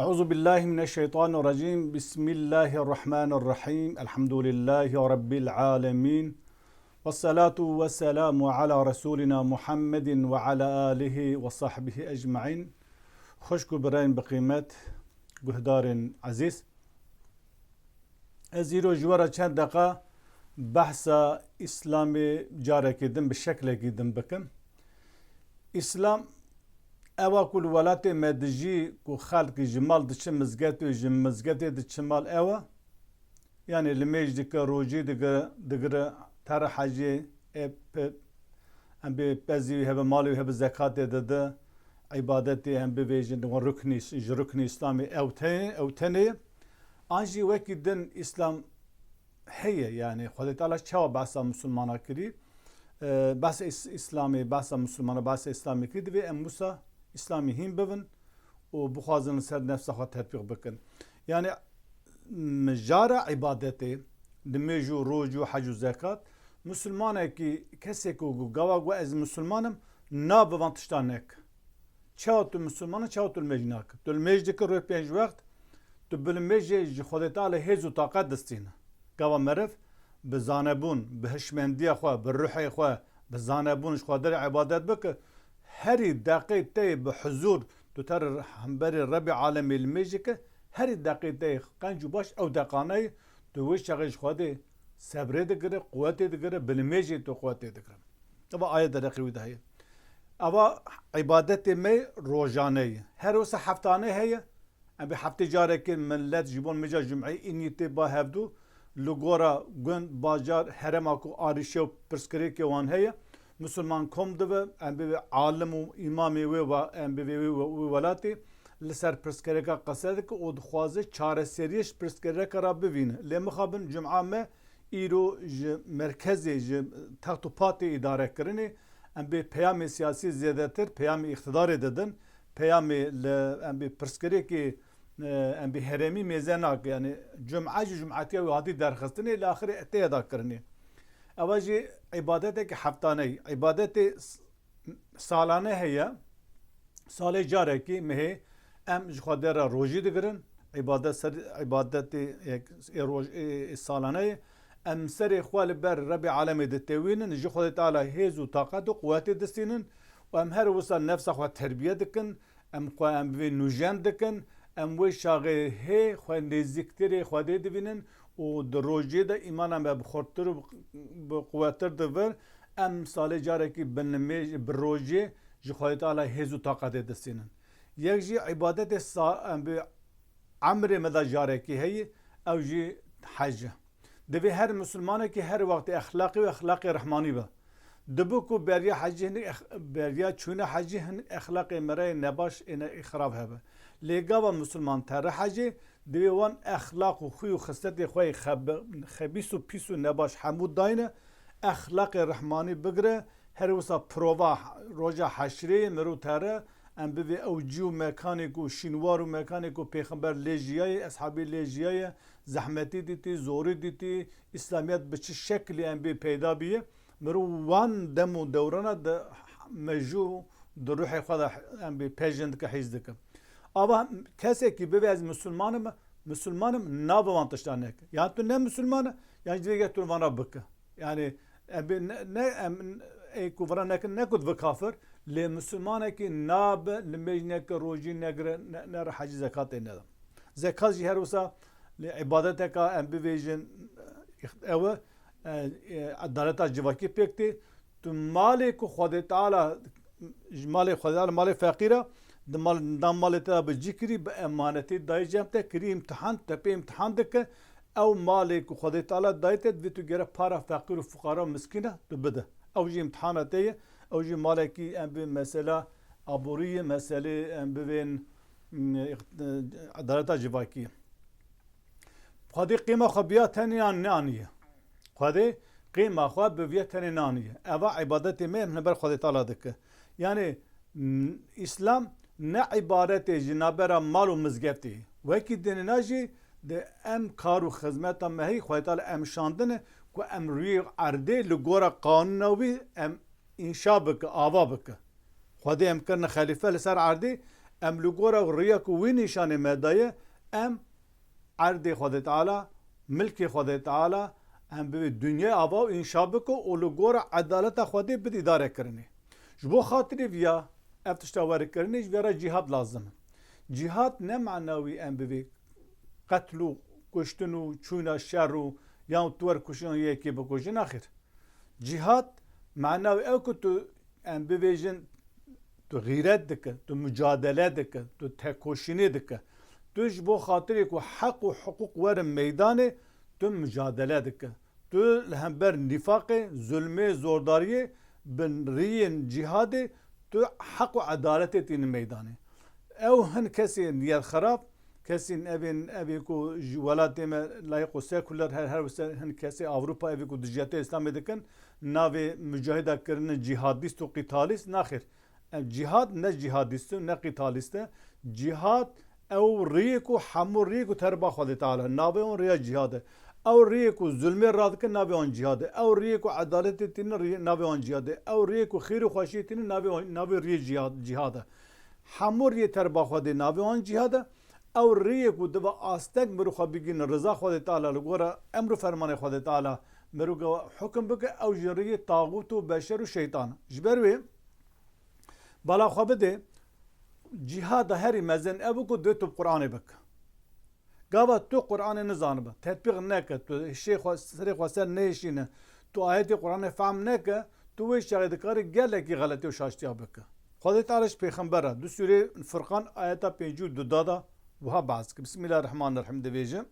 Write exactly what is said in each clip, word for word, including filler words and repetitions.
أعوذ بالله من الشيطان الرجيم. بسم الله الرحمن الرحيم. الحمد لله رب العالمين. والصلاة والسلام على رسولنا محمد وعلى آله وصحبه أجمعين. Xwişk û birayên bi qîmet, guhdarên ezîz. Ez îro ji we re çend deqa behsa Îslamê carekî din bi şeklekî din bikim. Îslam ew a ku li welatê me dijî, ku xelk ji mal diçe mizgetê û ji mizgetê diçe mal ew e. Yanî limêj dike, rojî digire, digire, tere hecê, ê pe-, em bê pezî wî hebe, malê wî hebe zekatê dide, îbadetê em bivêjin, ruknî, ji ruknî Îslamê ew tenê, ew tenê. An jî wekî din Îslam heye, yanî Xwedê Teala çawa behsa Misilmana kirî? E, behsa Îs-, Îslamê, behsa Misilmana, behsa Îslamê kirî, divê em wisa Îslamê hîn bibin û bixwazin li ser nefsa xwe tetbîq bikin. Yanî mijara îbadetê, nimêj û roj û hec û zekat, Misilmanekî, kesê ku gu-, gava gu ez Misilman im, nabe van tiştan neke. Çawa tu Misilman î, çawa tu limêj nake? Tu limêj dike roj pênc wext, tu bi limêjê ji Xwedê Teala hêz û taqet distîne. Gava meriv bi zanebûn, bi hişmendiya xwe, bi ruhê xwe, bi zanebûn ji Xwedê re îbadet bike, herî deqê te yê bi huzûr tu te re hemberî Rebî Alemê limêj dike, herî deqê te yê qenc û baş ew deqane ye, tu wê çaxê ji Xwedê sebrê digire, quwetê digire, bi limêjê tu quwetê digire. Eva ayet dereqê wî de heye. Eva îbadetê me rojane ye. Her wisa heftane heye. Em bi heftê carekê millet ji bo nimêja cumeyê înî tê ba hevdû. Li gora gund, bajar, herema ku arîşe û pirsgirêkê wan heye, Misilman kom dibe, em bi alim û îmamê wê wa-, em bi vê wê, wê welatê li ser pirsgirêka qise dike û dixwaze çareseriyê ji pirsgirêka re bivîne. Lê mixabin cuma me îro ji merkezê, ji text û patê îdare kirinê, em bê peyamê siyasî zêdetir peyamê îqtidarê didin, peyamê li, em bê pirsgirêkê, e, em bê herêmî mêze nake. Yanî cum'e ji cum'etiya wî hatî derxistinê, li axirê tê da kirinê. Ewa jî îbadetekî heftaneyî, îbadetê s-, salane heye. Salê carekî mehê em ji Xwedê re rojî digirin. Îbadet ser, îbadetê yek, ê roj-, ê, ê salane ye. Em serê xwe li ber Rebê Alemê ditewînin, ji Xwedê Teala hêz û taqet û quwetê distînin û em her wisa nefsa xwe terbiye dikin, em xwe em bi vê nûjen dikin, em wê çaxê hê xwe nêzîktirê Xwedê divînin û di rojê de îmana me bi xurttir û bi quwettir divir. Em salê carekî bi nimêj, bi rojê ji Xwedê Teala hêz û taqetê distînin. Yek jî îbadetê sa-, em bi emrê me de carekî heye, ew jî hec e. Divê her misilmanekî her wextê exlaqî û exlaqê rehmanî be. Dibe ku beriya hecî hinek ex-, beriya çûna hecî hinek exlaqê me re yê nebaş, ê ne, ê xirab hebe. Lê gava misilman tere hecê, divê wan exlaq û xûy û xisletê xwe yê xeb-, xebîs û pîs û nebaş hemû dayne, exlaqê rehmanî bigire, her wisa prova roja heşrê ye, mirov tere, em bivê ew cî û mekanê ku şînwar û mekanê ku pêxember lê jiyaye, eshabî lê jiyaye, zehmetî dîtî, zorî dîtî, Îslamiyet bi çi şeklî em bê peyda bîye, mirov wan dem û dewrana de mejû di ruhê xwe de em bê pejin dike, hîs dike. Ava kesekî bivê ez misilman im, misilman im, nabe van tiştan neke. Yan tu ne misilman e, yan jî divê tu van re bike. Yanî, em bê ne, ne, em, ê ku vira nekin, ne ku dibe kafir, lê misilmanekî nabe, nimêj neke, rojî negire, ne, ne re hecî zekatê nede. Zekat jî her wisa lê îbadeteka em bivêjin, ew e, e, e, edaleta civakî pêk tê. Tu malê ku Xwedê Teala, ji malê Xwedê Teala, malê feqîra, di mal, dan malê te de bi cî kirî, bi emanetî dayî cem te kirî îmtihan, te pê îmtihan dike, ew malê ku Xwedê Teala dayî te, divê tu gere para feqîr û fuqara û miskîna tu bide. Ew jî îmtihana te ye, ew jî malekî em bi mesela aborî ye, meselê em bivên, m, îqt-, edaleta civakî ye. Xwedê qîma xwe biya tenê yan neaniye. Xwedê qîma xwe bi viya tenê naniye. Eva îbadetê me em li ber Xwedê Teala dike. Yanî, m, Îslam ne îbaretê ji nabera mal û mizgeftê. Wekî dinê na jî di em kar û xizmeta me heyî Xwedê Teala em şandine ku em rûyê erdê li gora qanûna wî em înşa bike, ava bike. Xwedê em kirine xelîfe li ser erdê, Em li gora riya ku wî nîşanê me daye, em erdê Xwedê Teala, milkê Xwedê Teala, em bivê dinyayê ava û înşa bike û li gora edaleta Xwedê bid îdare kirinê. Ji bo xatirê viya ev tişta were kirinê, ji vê re cîhad lazim e. Cîhad ne mana wî em bivê qetl û kuştin û çûna şer û yan tu wer kuştin yekê bikujin, axir. Cîhad, mana wî ew ku tu, em bivêjin, tu xîret dike, tu mucadele dike, tu tekoşînê dike. Tu ji bo xatirê ku heq û hiqûq werin meydanê, tu mucadele dike. Tu li hember nîfaqê, zulmê, zordariyê, bi riyên cîhadê, tu heq û edaletê tînin meydanê. Ew hin kesên niyet xerab, kesên evên, evê ku ji welatê me layîq û sekuler, her, her wisa hin kesê Ewropa evê ku dijiyetê Îslamê dikin, navê mucahida kirinin cîhadîst û qîtalîst, naxêr. Em cîhad ne cîhadîst e, ne qîtalîst e. Cîhad ew riyê ku hemû riyê ku te re ba Xwedê Teala, navê wan riya cîhad e. Ew riyê ku zulmê radikin, navê wan cîhad e. Ew riyê ku edaletê tînin, riyê, navê wan cîhad e. Ew riyê ku xêr û xweşiyê tînin, navê wan, navê riyê cîhad, cîhad e. Hemû riyê te re ba Xwedê, navê wan cîhad e. Ew riyê ku dibe astek mirov xwe bigihîne riza Xwedê Teala, li gora emr û fermanê Xwedê Teala mirov ge-, hukim bike, ew jî riyê taxût û beşer û şeytan e. Ji ber wê bala xwe bide, cîhada herî mezin ew e ku dê tu bi Qur'anê bike. Gava tu Qur'anê nizanibe, tetbîq neke, tu hişê xwe, serê xwe ser nehişîne, tu ayetê Qur'anê fehm neke, tu wê çaxê dikarî gelekî xeletî û şaştiya bike. Xwedê Teala ji pêxember re, di sûrê Furqan ayeta pêncî û du da da wiha behs dike. Bismillahirrahmanirrahîm divêje.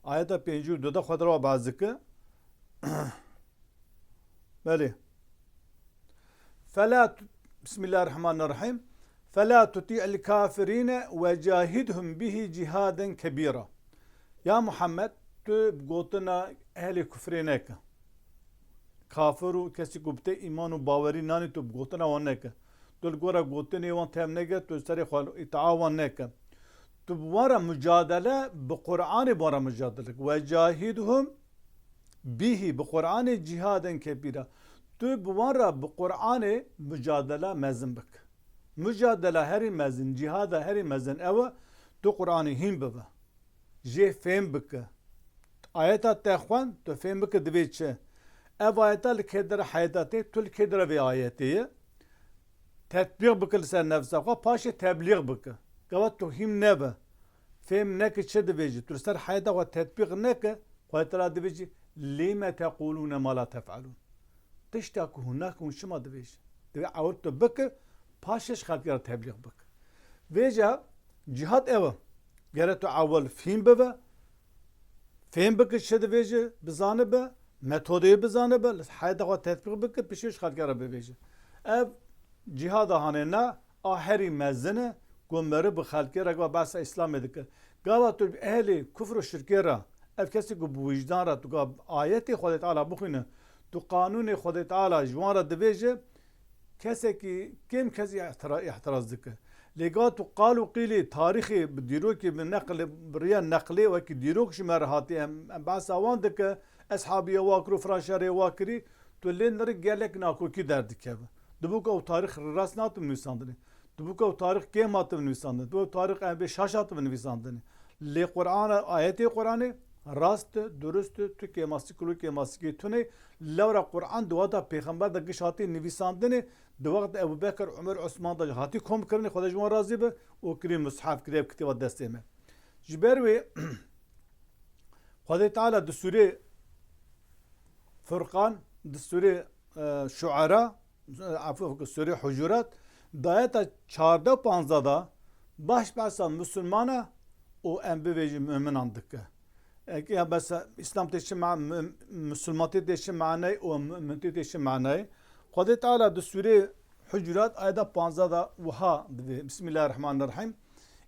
Ayeta pêncî û du da Xwedê re behs dike. Belê. Fela tu-, Bismillahirrahmanirrahîm. Fela tuti'il kafirîne ve cahidhum bihi cihaden kebîra. Ya Muhammed, tu bi gotina ehlê kufrê neke. Kafir û kesî ku bi te îman û bawerî nanî, tu bi gotina wan neke. Tu li gora gotinê wan tev neke, tu serê xwe îtaa wan neke. Tu bi wan re mucadele, bi Qur'anê bi wan re mucadele. Ve cahidhum bihi, bi Qur'anê cihaden kebîra. Tu bi wan re bi Qur'anê mucadele mezin bike. Mucadela herî mezin, cihada herî mezin ew e, tu Qur'anê hîn bibe. Jê fêm bike. Ayeta te xwend, tu fêm bike divê çi. Ev ayeta li kê dere heyeta tê, tu li kê dere vê ayetê ye. Tetbîq bike li ser nefsa xwe, paşê teblîx bike. Gava tu hîn nebe. Fêm neke çi divêjî. Tu li ser heyeta xwe tetbîq neke, Xwedê Teala divêjî, "Lîme teqûlûne ma la tef'elûn." Tişta ku hûn nakin, hûn çima divêjin? Divê ewil tu bike, paşê ji xelkê re teblîx bike. Vêca cîhad ew e. Gere tu ewil fîn bibe, fêm bike çi divêje, bizanibe, metodeyê bizanibe, li heyeta xwe tetbîq bike, piştî ji xelkê re bivêje. Ev cîhada hanê ne, a herî mezin e, ku meriv bi xelkê re gava behsa Îslamê dike. Gava tu ehlê kufr û şirkê re, ev kesê ku bi wijdan re tu gava ayetê Xwedê Teala bixwîne, tu qanûnê Xwedê Teala ji wan re divêje, kesekî kêm kes îhtira-, îhtiraz dike. Lê ga tu qal û qîlê tarîxê bi dîrokê, bi neqlê, bi riya neqlê wekî dîrok ji me re hatî, em, em behsa wan dike, eshabî ya wa kir û filan şerê wa kirî, tu lê nirî gelek nakokî derdikeve. Dibûka ew tarîx rast natibe nivîsandinê. Dibûka ew tarîx kêm hatibe nivîsandinê. Dibûka ew tarîx em bê şaş hatibe nivîsandinê. Lê Qur'an, ayetê Qur'anê rast e, durust e, tu kêmasî, kulû kêmasîkê tune. Lewra Qur'an di wexta pêxember de giş hatî nivîsandinê, di wexta Ebu Bekir, Umer, Osman de hatî kom kirinê, Xwedê ji wan razî be, û kirî mushaf, kirî ev kitêba destê me. Ji ber wê Xwedê Teala di sûrê Furqan, di sûrê, e, Şuara, efû, sûrê Hucurat, di ayeta çardeh û panzdeh de baş behsa misilmana û em bivêjin muminan dike. Eke ya bes Îslam tê çi ma-, mu-, misilmantî tê çi manayê û mumintî tê çi manayê. Xwedê Teala di sûrê Hucurat ayeta panzdeh de wiha divê. Bismillahirrahmanirrahîm.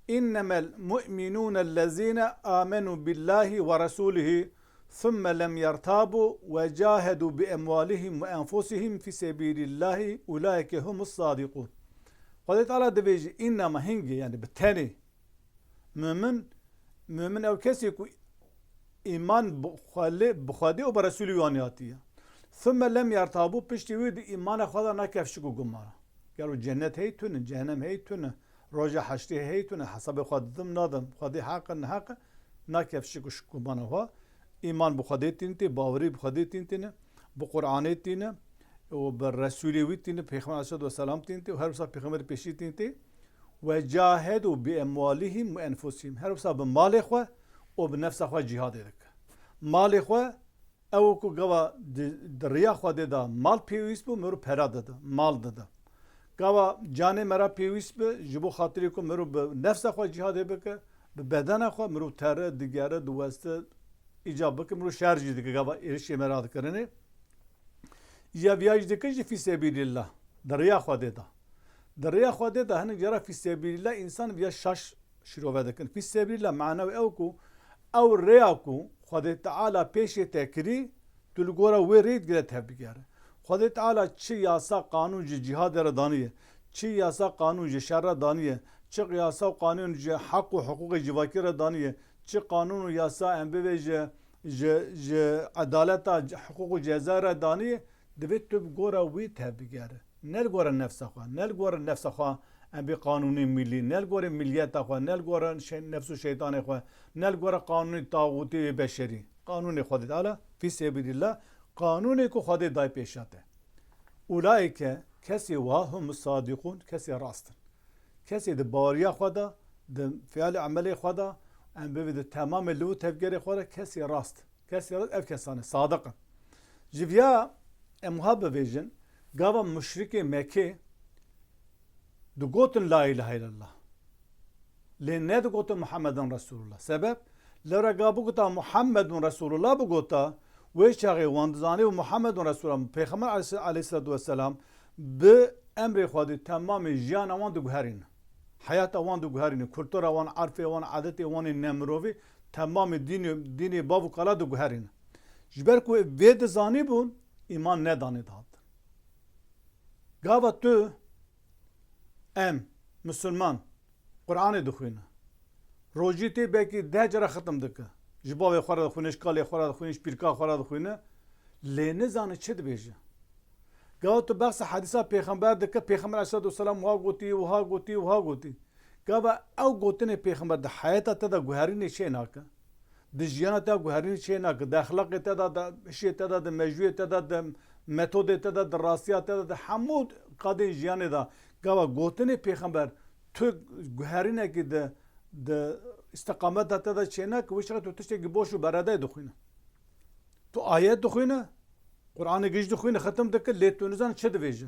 "İnnemel mu'minûnellezîne âmenû billâhi ve resûlihi, thumme lem yertâbû ve cahedû bi emwalihim ve enfusihim fî sebîlillâhi, ulâike humus sâdikûn." Xwedê Teala divêjî, "Înnema", hingê, yani bi tenê, mumin, mumin ew kesê ku îman bi Xwelê-, bi Xwedê û bi Resûlî wan hatiye. "Thumme lem yertâbû", piştî wî di îmana xwe de nakef şik û gumana. Gelo cennet hey tune, cehennem hey tune, roja heşrê hey tune, hesabê xwe didim nadim, Xwedê heq e, neheq e, na kevşik û şikûmana xwe. Îman bi Xwedê tînitê, bawerî bi Xwedê tînitêne, bi Qur'anê tîne û bi Resûlê wî tîne, Pêxember aleyhisselatu vesselam tînitê û her wisa Pêxemberê pêşî tînitê. "Ve cahedu bi emwalihim ve enfusihim." Her wisa bi malê xwe û bi nefsa xwe cîhadê dike. Malê xwe, ew ku gava di, di riya Xwedê de mal pêwîst bû, mirov pera dide, mal dide. Gava canê me re pêwîst be, ji bo xatirê ku mirov bi nefsa xwe cîhadê bike, bi bedena xwe mirov tere, digere, diweste, îcab bike, mirov şer jî dike, gava êrişê me re dikirinê. Ya viya jî dike jî fî sebîlillah, di riya Xwedê de. Di riya Xwedê de hinek cara fî sebîlillah însan viya şaş şîrove dikin. Fî sebîlillah mana wê ew ku ew rêya ku Xwedê Teala pêşê te kirî, tu li gora wê rê digire tevbigere. Xwedê Teala çi yasa qanûn ji cîhadê re daniye, çi yasa qanûn ji şer re daniye, çi yasa û qanûn ji heq û hiqûqê civakî re daniye, çi qanûn û yasa em bivê ji, ji, ji edaleta, hiqûq û ceza re daniye, divê tu bi gora wî tevbigere. Ne li gora nefsa xwe, ne li gora nefsa xwe em bê qanûnê mîlî, ne li gorê miliyeta xwe, ne li gora şey-, nefs û şeytanê xwe, ne li gora qanûnê taxûtê yê beşerî. Qanûnê Xwedê Teala, fî sebîlillah, qanûnê ku Xwedê dayê pêşa te. Ulaîke, kesê wiha hum sadîqûn, kesê rast in. Kesê di baweriya xwe de, di fialê emelê xwe de, em bivê di temamê li û tevgerê xwe de kesê rast. Kesê rast ev kesan e, sadiq in. Ji viya em wiha bivêjin, gava muşrikê Mekê digotin la îlahe îllallah. Lê nedigotin Muhammeden Resulullah. Sebeb? Lewra ga bigota Muhammedun Resulullah bigota, wê çaxê wan dizanî û Muhammedun Resulullah, Pêxember aleyhis-, aleyhisselatu vesselam, bi emrê Xwedê temamê jiyana wan diguherîne. Heyata wan diguherîne. Kultura wan, erfê wan, adetê wan ê nemirovî, temamê dînê, dînê bav û kala diguherîne. Ji ber ku vê dizanîbûn, îman nedanê dihatin. Gava tu, em, misilman, Qur'anê dixwîne. Rojî tê belkî deh cara xitim dike. Ji bavê xwe re dixwîne, ji kalê xwe re dixwîne, ji pîrka xwe re dixwîne. Lê nizane çi dibêje. Gava tu behsa hedîsa pêxember dike, pêxember aleyhisselatu vesselam wiha gotî, wiha gotî, wiha gotî. Gava ew gotinê pêxember di heyata te de guherînê çê nake. Di jiyana te guherînê çê nake, di exlaqê te de, di hişê te de, di mejûyê te de, di metodê te de, di rastiya te de, di hemû qadên jiyanê de gava gotinê pêxember tu guherînekî di, di îstiqameta te de çê nake, wê çaxê tu tiştekî boş û beredayê dixwîne. Tu ayet dixwîne, Qur'anê giş dixwîne, xitim dike, lê tu nizan çi divêje.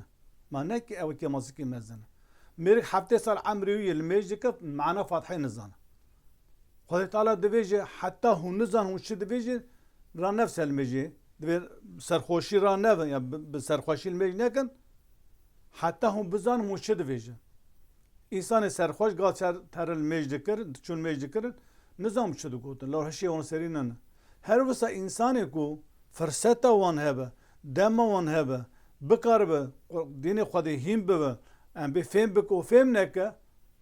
Ma ne ki ew kêmasikê mezin e. Mêrik heftê sal emrê wî yê limêj dike, mana Fatihê nizane. Xwedê Teala divêje, heta hûn nizan hûn çi divêjin, ra nev selmêjê. Divê serxweşî ra nevin, ya bi, bi serxweşî limêj nekin. Heta hûn bizan hûn çi divêjin. Însanê serxweş ga ser tere limêj dikir, diçûn limêj dikirin, nizan çi digotin. Lewra hişê wan serî nene. Her wisa însanê ku firseta wan hebe, dema wan hebe, bikaribe, dînê Xwedê hîn bibe, em bê fêm bike û fêm neke,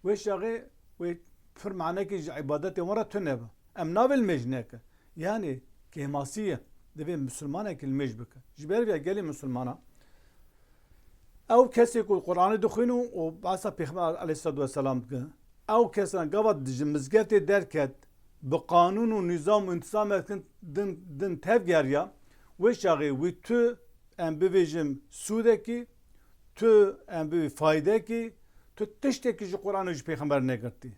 wê çaxê wê pir manekî ji îbadetê wan re tune be. Em navê limêj neke. Yanî kêmasî ye. Divê misilmanekî limêj bike. Ji ber vê gelê misilmana, ew kesê ku Qur'anê dixwîne û behsa Pêxember aleyhisselatu vesselam dike, ew kesan gava di ji mizgeftê derket, bi qanûn û nîzam û întîzamek din, din tev geriya, wê çaxê wî tu, em bivêjin, sûdekî, tu, em bivê faydekî, tu tiştekî ji Qur'an û ji Pêxember negirtî.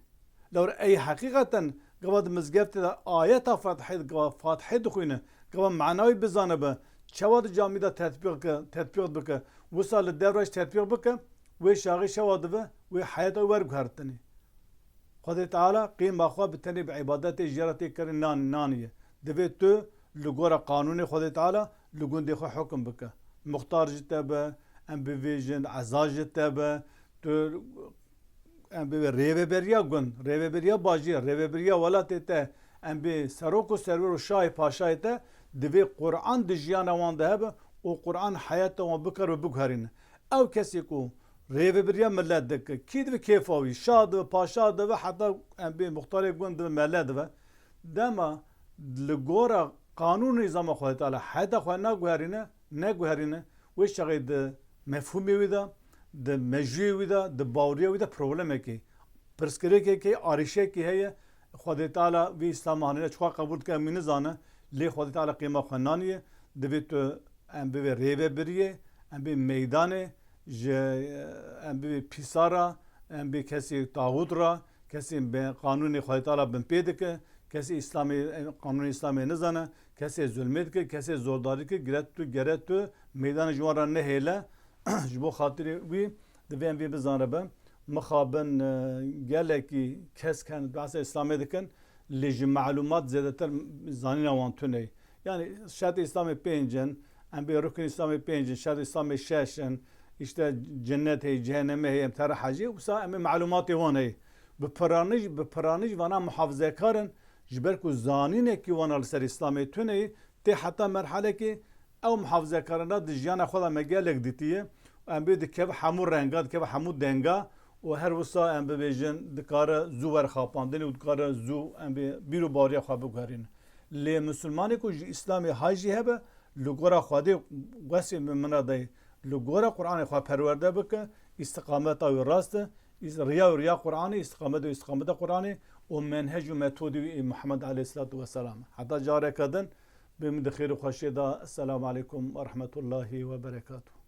Lewra ey heqîqeten gava di mizgeftê de ayeta Fatihê, gava Fatihê dixwîne, gava mana wî bizanibe, çawa di camî de tetbîq ke, tetbîq bike, wisa li devra jî tetbîq bike, wê çaxê çawa dibe, wê heyata wî werguhertinê. Xwedê Teala qîma xwe bi tenê bi îbadetê jê re tê kirin nan-, naniye. Divê tu li gora qanûnê Xwedê Teala li gundê xwe hukm bike. Muxtar ji te be, em bivêjin, eza ji te be, tu em bê rêveberiya gund, rêveberiya bajêr, rêveberiya welatê te, em bê serok û serwer û şahê paşayê te, divê Qur'an di jiyana wan de hebe û Qur'an heyata wan bikar û biguherîne. Ew kesê ku rêveberiya milet dike, kî dibe kêfa wî, şah dibe, paşa dibe, heta em bê muxtarê gund dibe, mele dibe. Dema li gora qanûn û nîzama Xwedê Teala heyata xwe naguherîne, neguherîne, wê çaxê di mefhûmê wî de, di mejûyê wî de, di baweriya wî de problemekê, pirsgirêkekê, arîşekî heye. Xwedê Teala vî Îslam hanîne çiqa qebûl dike, em wî nizane, lê Xwedê Teala qîma xwe naniye. Divê tu em bivê rêvebiriyê, em bê meydanê, ji, em bivê pîsa re, em bê kesê taxût re, kesê bi qanûnê Xwedê Teala binpê dike, kesê Îslamê, qanûnê Îslamê nizane, kesê zulmê dike, kesê zordarî dike, gere tu, gere tu meydanê ji wan re nehêle. Ji bo xatirê wî divê em vê bizanibe. Mixabin, e, gelekî kes ken behsa Îslamê dikin, lê ji malûmat zêdetir zanîna wan tune ye. Yani şertê Îslamê pênc in, em bê rukên Îslamê pênc in, şertê Îslamê şeş in, işte cennet heye, cehenneme heye, em tere hecê, wisa em ê malûmatê wan heye. Bi piranî, bi piranî vana muhafizekar in, ji ber ku zanînekî wana li ser Îslamê tune ye, tê heta merhelekê ew muhafizekarana di jiyana xwe de me gelek dîtiye. Em bê dikeve hemû renga, dikeve hemû denga û her wisa em bibêjin dikare zû werxapandin û dikare zû em bê bîr û baweriya xwe biguherînin. Lê misilmanê ku ji Îslamê hay jî hebe, li gora Xwedê wesê min, mina de ye, li gora Qur'anê xwe perwerde bike, îstiqameta wî rast e, îs-, riya wî riya Qur'anê, îstiqameta wî îstiqameta Qur'anê û menhec û metodê wî ê Muhammed aleyhisselatu vesselam. Heta careke din, bê min di xêr û xweşiyê de. Esselamu aleykum ve rahmetullahi ve berekatuhu.